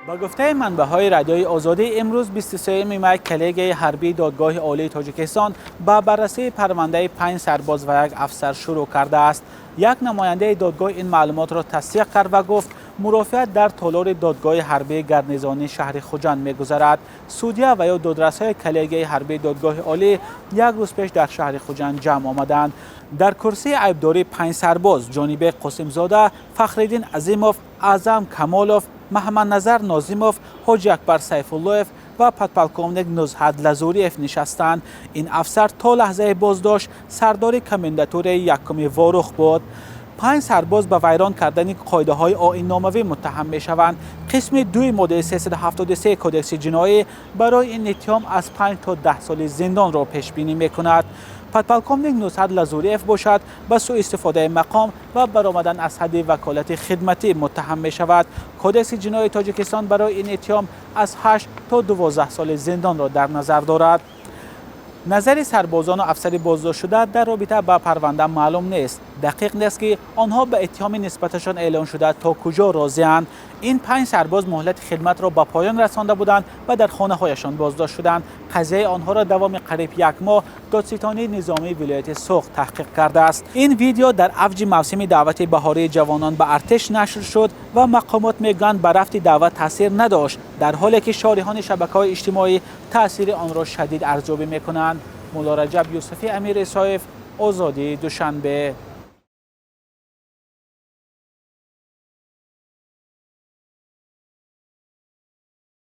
Ба гуфтаи манбаъҳои Радиои Озодӣ, имрӯз 23 май коллегияи ҳарбии Додгоҳи Олии Тоҷикистон ба баррасии парвандаи панҷ сарбоз ва як афсар шурӯъ кардааст. Як намояндаи додгоҳ ин маълумотро тасдиқ кард ва гуфт, мурофиа дар толори додгоҳи ҳарбии гарнизонии шаҳри Хуҷанд мегузарад. Судя ва ё додрасҳои коллегияи ҳарбии Додгоҳи Олӣ як рӯз пеш дар шаҳри Хуҷанд ҷамъ омаданд. Дар курсии айбдорӣ панҷ сарбоз: Ҷонибек Қосимзода, Фахриддин Азимов, Аъзам Камолов, Маҳаммадназар Нозимов, Ҳоҷи Акбар Сайфуллоев ва подполковник Нузҳат Лазуриев нишастанд. Ин афсар то лаҳзаи боздошт сардори комендатураи якуми Ворух буд. Панҷ сарбоз ба вайрон кардани қоидаҳои оинномавӣ муттаҳам мешаванд. Қисми дуи моддаи 373 Кодекси ҷиноӣ барои ин иттиҳом аз 5 то 10 соли зиндонро пешбинӣ мекунад. Подполковник Нузҳат Лазуриев бошад, ба сӯистифодаи мақом ва баромадан аз ҳадди ваколати хидматӣ муттаҳам мешавад. Кодекси ҷиноии Тоҷикистон барои ин иттиҳом аз 8 то 12 соли зиндонро дар назар дорад. Назари сарбозону афсари боздоштшуда дар робита ба парванда маълум нест. Дақиқ нест, ки онҳо ба иттиҳоми нисбаташон эълон шуда то куҷо розианд. Ин панҷ сарбоз муҳлати хидматро ба поён расонда буданд ва дар хонаҳояшон боздошт шуданд. Қазияи онҳоро давоми қариб як моҳ додситонии низомии вилояти Суғд таҳқиқ кардааст. Ин видео дар авҷи мавсими даъвати баҳории ҷавонон ба артиш нашр шуд ва мақомот мегӯянд, ба рафти даъват таъсир надошт, дар ҳоле ки шориҳони шабакаҳои иҷтимоӣ таъсири онро шадид арзёбӣ мекунанд. Мулло Раҷаб Юсуфӣ, Амир Исоев, Озодӣ, Душанбе.